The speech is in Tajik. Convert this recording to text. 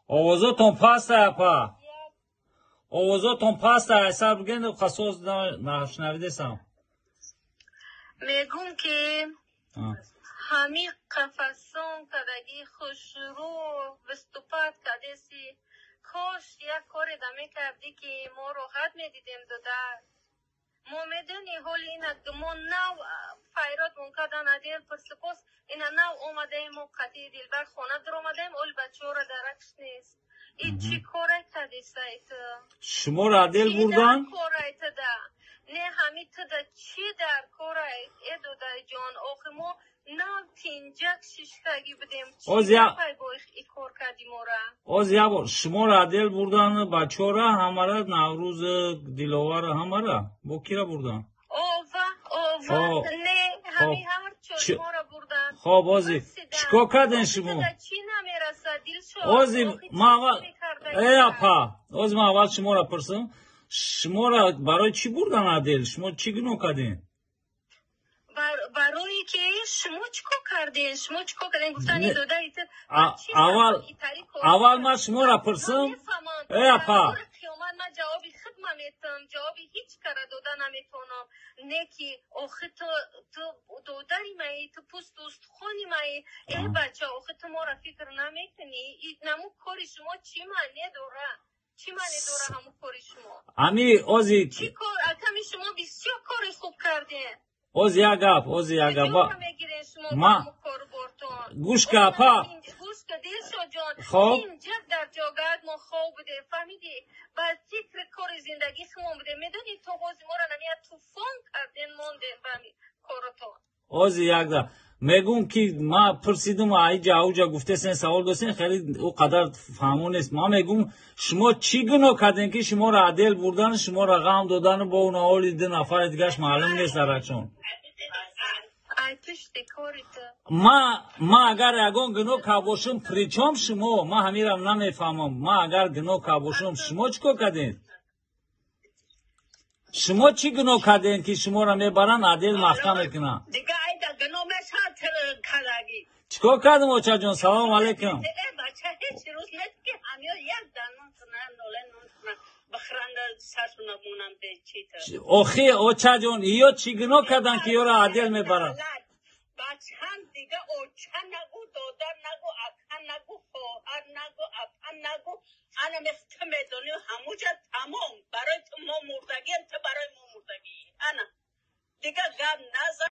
Овозотон паста, апа. Овозотон паста, айсар буген қасоз нашнавидесам. Мегум ки ҳами қафасон кадаги хушрӯ выступать кадеси, кош як коре да мекардӣ, ки мо роҳат медидем, додар. Мо медони, ҳоли ина мо нав файротмон кардан адел пурсипос, ина нав омадаем, мо қатъи Дилбар хона дуромадаем, оли бачаҳоро даракш нест. И чӣ коре кадисай ту? Шуморо адел бурдан? Корай туда не, ҳами туда чӣ дар корай, э додарҷон? Охи мо нав тинҷак шиштагӣ будем, бо и кор кардӣ мора? Оз як бор, шуморо адел бурдан, бачаҳора ҳамара, Наврӯз, Диловара, ҳамара бо кира бурдан? Ова, ова, не, ҳами ҳар чор мора бурдан. Хоб, ози чӣ кор карден шумо? Чӣ намерасад, Дилшод? Ози ма аввал, э апа, ози ман аввал шуморо пурсам: шуморо барои чӣ бурдан адел? Шумо чӣ гуноҳ кардем? Барое ки шумо чӣ кор кардем, шумо чӣ кор кардем, гуфтани додаи. Аввал, аввал ман шуморо пурсам, э апа. Қиёмат ман ҷавоби худма метам, ҷавоби ҳеҷ кара дода наметавонам. Не ки охи ту додари маи, ту пӯсту устухони маи, э бача, охи ту моро фикр намекунӣ? Наму кори шумо чӣ маъне дора? Чӣ маъне дора ҳамун кори шумо? Ами ози чӣ кор? Аками шумо бисёр кори хуб кардем. Ози як гап, ози як гап. Ма гӯш ка, апа. Дилшодҷон. Хоб. Инҷа дар ҷогаат мо хоб будем, фаҳмидӣ? Ба фикри кори зиндагӣ хумон будем, медонӣ, то ҳози моро намия туфон карден, мондем ба коротон. Ози якда мегум ки ма пурсидум, аиҷа ауҷа гуфтесен, савол досен, хеле ӯ қадар фаҳмо нест. Ма мегум, шумо чӣ гуноҳ кардем, ки шуморо адел бурдан, шуморо ғам додану бо унаҳоли ду нафари дигаш маълум нест даракшон? Ма агар ягон гуноҳ кард бошум, причём шумо? Ма ҳамирам намефаҳмам. Ма агар гуноҳ кард бошум, шумо чӣ кор кардем? Шумо чӣ гуноҳ кардем, ки шуморо мебаранд адел, маҳкам мекунанд? Чӣ кор кардем, очаҷон? Салому алайкум. Охи, очаҷон, иё чӣ гуноҳ карданд, ки ёро адел мебаранд? Бачан дига оча нагу, додар нагу, ака нагу, хоҳар нагу, апа нагу. Ана ту медонӣ, ҳамуҷа тамом. Барои ту мо мурдагием, ту барои мо мурдагӣ. Ана дига гап назан.